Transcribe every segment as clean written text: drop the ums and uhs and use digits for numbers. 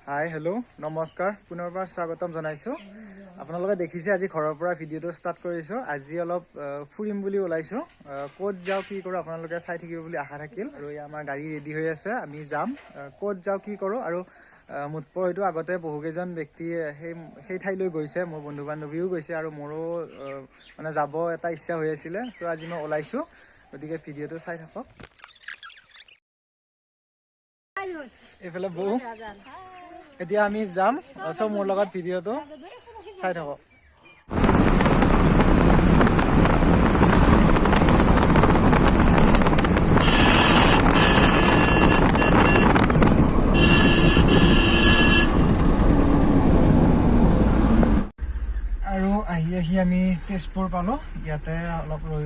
Hi hello' নমস্কাৰ, পুনৰবাৰ স্বাগতম জনাইছোঁ। আপোনালোকে দেখিছে আজি ঘৰৰ পৰা ভিডিঅ'টো ষ্টাৰ্ট কৰিছোঁ। আজি অলপ ফুৰিম বুলি ওলাইছোঁ। ক'ত যাওঁ কি কৰোঁ আপোনালোকে চাই থাকিব বুলি আশা থাকিল। আৰু এয়া আমাৰ গাড়ী ৰেডি হৈ আছে, আমি যাম। ক'ত যাওঁ কি কৰোঁ আৰু মোতকৈ হয়তো আগতে বহুকেইজন ব্যক্তিয়ে সেই সেই ঠাইলৈ গৈছে, মোৰ বন্ধু বান্ধৱীও গৈছে আৰু মোৰো মানে যাব এটা ইচ্ছা হৈ আছিলে। চ' আজি মই ওলাইছোঁ, গতিকে ভিডিঅ'টো চাই থাকক। এইফালে বৌ, এতিয়া আমি যাম, চব মোৰ লগত ভিডিঅ'টো চাই থাকক। আৰু আহি আহি আমি তেজপুৰ পালোঁ। ইয়াতে অলপ ৰৈ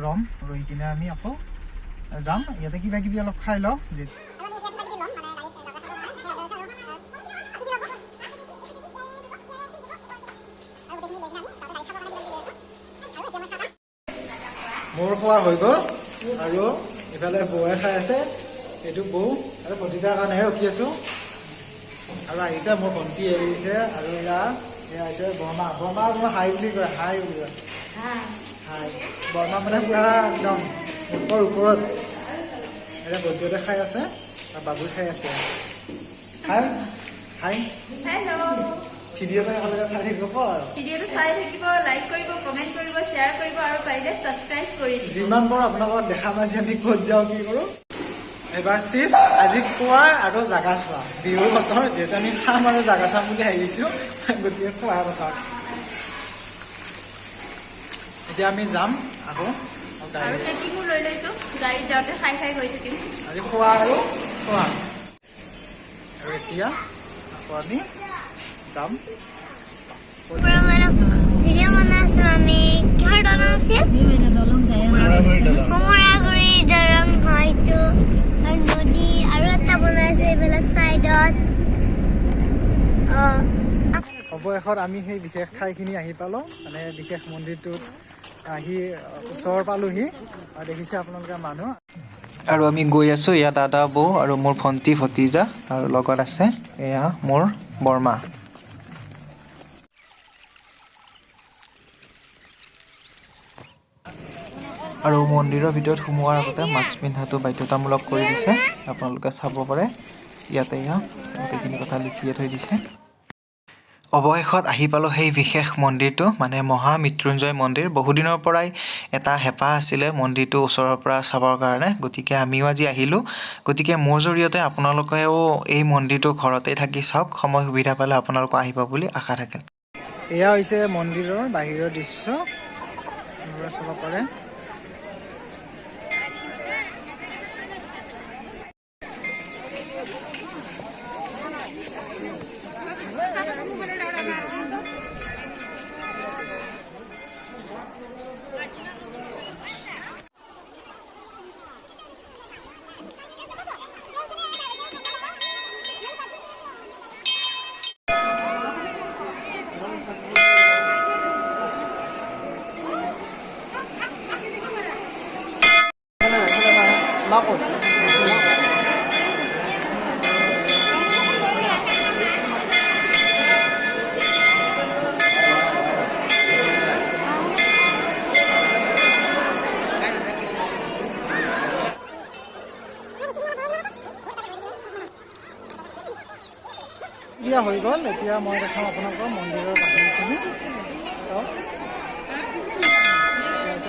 ৰম, ৰৈ কিনে আমি আকৌ যাম। ইয়াতে কিবা কিবি অলপ খাই লওঁ। মোৰ খোৱা হৈ গ'ল আৰু ইফালে বৌয়ে খাই আছে। এইটো বৌ আৰু ভতিজাৰ কাৰণেহে ৰখি আছোঁ। আৰু আহিছে মোৰ ভণ্টি আহিছে আৰু এয়া এয়া আহিছে বৰমা। বৰমা তোমাৰ হাই বুলি কয়, হাই বুলি কয়, হাই। বৰমা মানে পুৰা একদম মুখৰ ওপৰত। এতিয়া ভণ্টিহঁতে খাই আছে আৰু বাবুই খাই আছে। হাই হাই, ভিডিঅ'টো একেলগে চাই থাকিব ক আৰু। ভিডিঅ'টো চাই থাকিব, লাইক কৰিব, কমেণ্ট কৰিব, শ্বেয়াৰ কৰিব আৰু পাৰিলে ছাবস্ক্ৰাইব কৰি দিব। যিমান পাৰোঁ আপোনালোকক দেখাম আজি আমি ক'ত যাওঁ কি কৰোঁ। এবাৰ চিপছ আজি খোৱা আৰু জাগা চোৱা। বিহুৰ বতৰ যিহেতু আমি খাম আৰু জাগা চাম বুলি ভাবিছোঁ, গতিকে খোৱাৰ কথা। এতিয়া আমি যাম আকৌ আৰু পেকিঙো লৈ লৈছোঁ, গাড়ীত যাওঁতে খাই খাই গৈ থাকিম। আজি খোৱা আৰু খোৱা। আৰু এতিয়া আকৌ আমি যাম। ভিডিঅ' বনাইছো আমি। কিহৰ দলং আছিল? ভোমোৰাগুৰিৰ দলং হয়তো। আৰু নদী আৰু এটা বনাইছে এইফালে চাইডত। অৱশেষত আমি সেই বিশেষ ঠাইখিনি আহি পালোঁ, মানে বিশেষ মন্দিৰটোত আহি ওচৰ পালোহি। আৰু দেখিছে আপোনালোকে মানুহ। আৰু আমি গৈ আছোঁ। এয়া দাদা বৌ আৰু মোৰ ভণ্টি ভতিজা আৰু লগত আছে এয়া মোৰ বৰমা। আৰু মন্দিৰৰ ভিতৰত সোমোৱাৰ আগতে মাস্ক পিন্ধাটো বাধ্যতামূলক কৰি দিছে, আপোনালোকে চাব পাৰে। ইয়াতে এয়া গোটেইখিনি কথা লিখিয়ে থৈ দিছে। অৱশেষত আহি পালোঁ সেই বিশেষ মন্দিৰটো, মানে মহামৃত্যুঞ্জয় মন্দিৰ। বহুদিনৰ পৰাই এটা হেঁপাহ আছিলে মন্দিৰটো ওচৰৰ পৰা চাবৰ কাৰণে, গতিকে আমিও আজি আহিলোঁ। গতিকে মোৰ জৰিয়তে আপোনালোকেও এই মন্দিৰটো ঘৰতে থাকি চাওক, সময় সুবিধা পালে আপোনালোকো আহিব বুলি আশা থাকিল। এয়া হৈছে মন্দিৰৰ বাহিৰৰ দৃশ্য, চাব পাৰে। দিয়া হৈ গ'ল। এতিয়া মই দেখাম আপোনালোকৰ মন্দিৰৰ বাহিৰখিনি চাওক।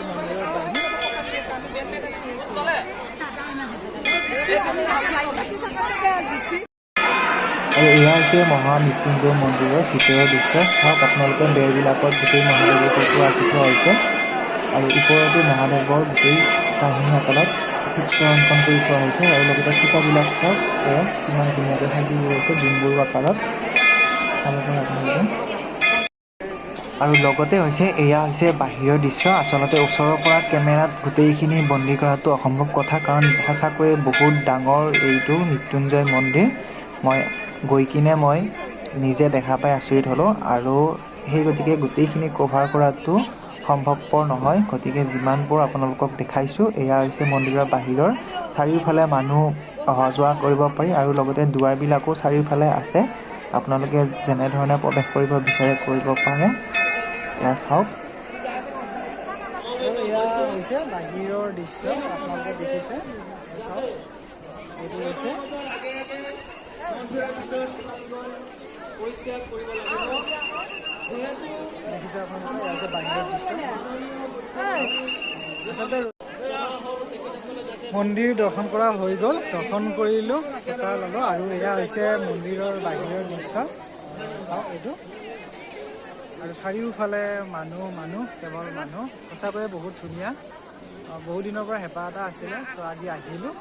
মন্দিৰৰ বাহিৰ। আৰু এয়া হৈছে মহামৃত্যুঞ্জয় মন্দিৰৰ ভিতৰৰ দৃশ্য। চাওক আপোনালোকে বেৰবিলাকত গোটেই মহাদেৱৰ ফটো আঁকি থোৱা হৈছে আৰু ওপৰতো মহাদেৱৰ গোটেই কাহিনীসকলক চিত্ৰ অংকন কৰি থোৱা হৈছে। আৰু লগতে খুঁটাবিলাক চাওক, এয়া কিমান ধুনীয়াকৈ সাজি গৈছে ডিম্বুৰ আকাৰত, চাব পাৰে আপোনালোকে। আৰু লগতে হৈছে এয়া হৈছে বাহিৰৰ দৃশ্য। আচলতে ওচৰৰ পৰা কেমেৰাত গোটেইখিনি বন্দী কৰাটো অসম্ভৱ কথা, কাৰণ সঁচাকৈয়ে বহুত ডাঙৰ এইটো মৃত্যুঞ্জয় মন্দিৰ। মই গৈ কিনে মই নিজে দেখা পাই আচৰিত হ'লোঁ আৰু সেই গতিকে গোটেইখিনি কভাৰ কৰাটো সম্ভৱপৰ নহয়। গতিকে যিমানবোৰ আপোনালোকক দেখাইছোঁ, এয়া হৈছে মন্দিৰৰ বাহিৰৰ চাৰিওফালে মানুহ অহা যোৱা কৰিব পাৰি আৰু লগতে দুৱাৰবিলাকো চাৰিওফালে আছে। আপোনালোকে যেনেধৰণে প্ৰৱেশ কৰিব বিচাৰে কৰিব পাৰে। এয়া চাওক। এয়া হৈছে বাহিৰৰ দৃশ্য, আপোনালোকে দেখিছে। চাওক, এইটো হৈছে দেখিছে আপোনালোকে, এয়া হৈছে বাহিৰৰ দৃশ্য। আচলতে মন্দিৰ দৰ্শন কৰা হৈ গ'ল, দৰ্শন কৰিলোঁ, এটা ল'লোঁ। আৰু এয়া হৈছে মন্দিৰৰ বাহিৰৰ দৃশ্য, চাওক এইটো। আৰু চাৰিওফালে মানুহ, মানুহ, কেৱল মানুহ। সঁচাকৈয়ে বহুত ধুনীয়া। বহু দিনৰ পৰা হেঁপাহ এটা আছিলে, চ' আজি আহিলোঁ।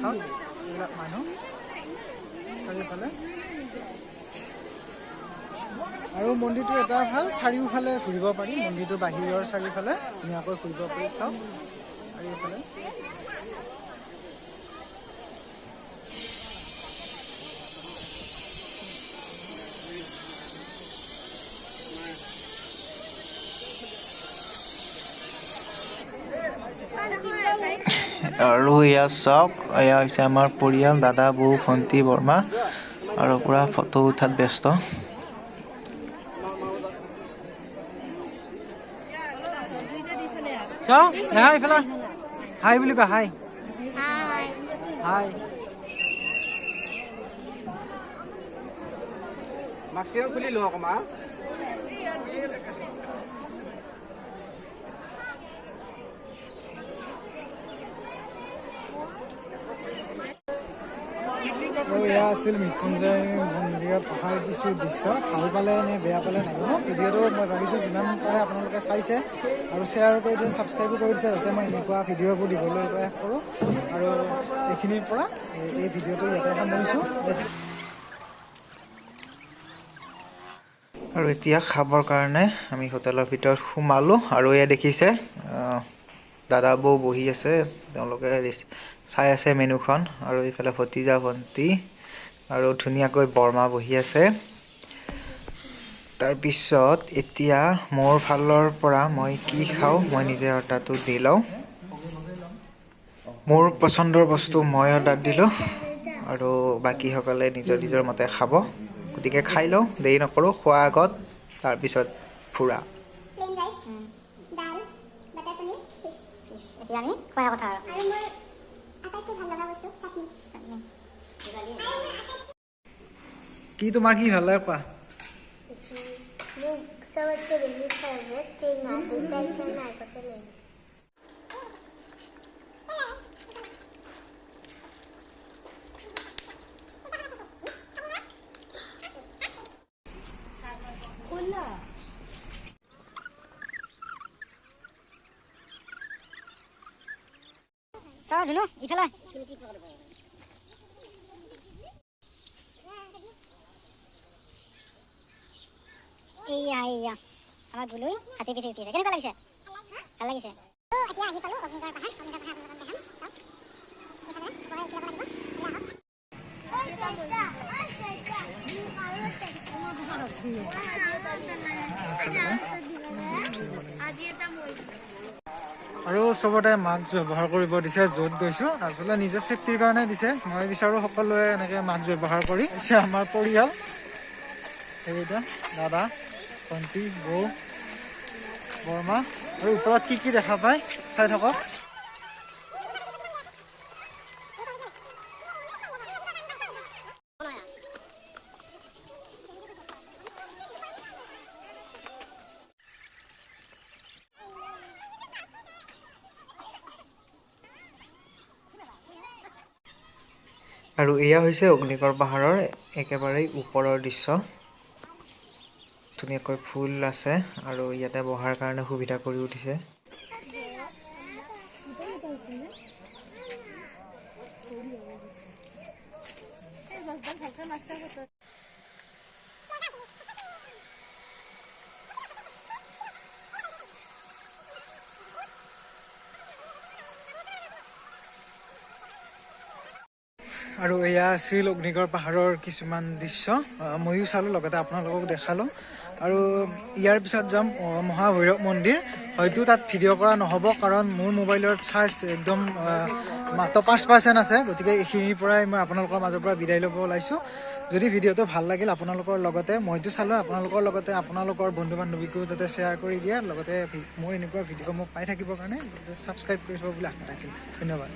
চাওক এইবিলাক মানুহ চাৰিওফালে। আৰু মন্দিৰটো এটা ভাল, চাৰিওফালে ঘূৰিব পাৰি। মন্দিৰটোৰ বাহিৰৰ চাৰিওফালে ধুনীয়াকৈ ঘূৰিব পাৰি। চাওক চাৰিওফালে। আৰু এয়া চাওক, এয়া হৈছে আমাৰ পৰিয়াল, দাদা, বৌ, ভণ্টি, বৰমা, আৰু পূৰা ফটো উঠাত ব্যস্ত। চাওঁ, নেহা এইফালে হাই বুলি কোৱা, হাই। হাই। হাই। মাস্ককেইখন খুলি লওঁ অকণমান। আৰু এয়া আছিল মৃত্যুঞ্জয় মন্দিৰত অহাৰ কিছু দৃশ্য। ভাল পালে নে বেয়া পালে নাজানো, ভিডিঅ'টো মই ভাবিছোঁ যিমান পাৰে আপোনালোকে চাইছে আৰু শ্বেয়াৰ কৰি দিছে, ছাবস্ক্ৰাইবো কৰি দিছে, যাতে মই এনেকুৱা ভিডিঅ'বোৰ দিবলৈ প্ৰয়াস কৰোঁ। আৰু এইখিনিৰ পৰা এই ভিডিঅ'টো ইয়াতে সামৰিছোঁ। আৰু এতিয়া খাবৰ কাৰণে আমি হোটেলৰ ভিতৰত সোমালোঁ। আৰু এয়া দেখিছে, দাদা বৌ বহি আছে, তেওঁলোকে চাই আছে মেনুখন। আৰু এইফালে ভতিজা, ভণ্টি আৰু ধুনীয়াকৈ বৰমা বহি আছে। তাৰপিছত এতিয়া মোৰ ফালৰ পৰা মই কি খাওঁ মই নিজে অৰ্ডাৰটো দি লওঁ। মোৰ পচন্দৰ বস্তু মই অৰ্ডাৰ দিলোঁ আৰু বাকীসকলে নিজৰ নিজৰ মতে খাব। গতিকে খাই লওঁ, দেৰি নকৰোঁ, খোৱাৰ আগত তাৰপিছত ফুৰা। প্লেইন ৰাইচ, দাল, বাটাৰ পনীৰ, ফিছ। এতিয়া আমি খোৱাৰ কথা আৰু। আৰু মোৰ আটাইতকৈ ভাল লগা বস্তু চাটনি। কি তোমাৰ কি ভাল লাগে কোৱা? মোৰ চবতকৈ বেছি ফেভৰেট টেঙা, দুটা টেঙা আগতে লৈ। চাওঁ ধুনু ইফালে। এইয়া এইয়া আমাৰ গুলুই হাতী পিঠি উঠি আছে। কেনেকুৱা লাগিছে? ভাল লাগিছে। এতিয়া আহি পালোঁ অগ্নিগড় পাহাৰ। অগ্নিগড় পাহাৰ আপোনালোকক দেখাম। চাওক, এইফালে ওপৰে উঠি যাব লাগিব। আৰু চবতে মাস্ক ব্যৱহাৰ কৰিব দিছে য'ত গৈছোঁ, আচলতে নিজৰ ছেফটিৰ কাৰণে দিছে। মই বিচাৰোঁ সকলোৱে এনেকৈ মাস্ক ব্যৱহাৰ কৰি। হৈছে আমাৰ পৰিয়াল, সেইকেইটা দাদা, ভণ্টি, বৌ, বৰমা। আৰু ওপৰত কি কি দেখা পায় চাই থাকক। আৰু এয়া হৈছে অগ্নিগড় পাহাৰৰ একেবাৰেই ওপৰৰ দৃশ্য। ধুনীয়াকৈ ফুল আছে আৰু ইয়াতে বহাৰ কাৰণে সুবিধা কৰি উঠিছে। আৰু এয়া আছিল অগ্নিগড় পাহাৰৰ কিছুমান দৃশ্য। ময়ো চালোঁ, লগতে আপোনালোকক দেখালোঁ। আৰু ইয়াৰ পিছত যাম মহাভৈৰৱ মন্দিৰ। হয়তো তাত ভিডিঅ' কৰা নহ'ব, কাৰণ মোৰ মোবাইলত চাৰ্জ একদম মাত্ৰ 5% আছে। গতিকে এইখিনিৰ পৰাই মই আপোনালোকৰ মাজৰ পৰা বিদায় ল'ব ওলাইছোঁ। যদি ভিডিঅ'টো ভাল লাগিল আপোনালোকৰ লগতে, মইতো চালোঁ, আপোনালোকৰ লগতে আপোনালোকৰ বন্ধু বান্ধৱীকো যাতে শ্বেয়াৰ কৰি দিয়ে। লগতে মোৰ এনেকুৱা ভিডিঅ'সমূহ পাই থাকিবৰ কাৰণে ছাবস্ক্ৰাইব কৰি থ'ব বুলি আশা থাকিল। ধন্যবাদ।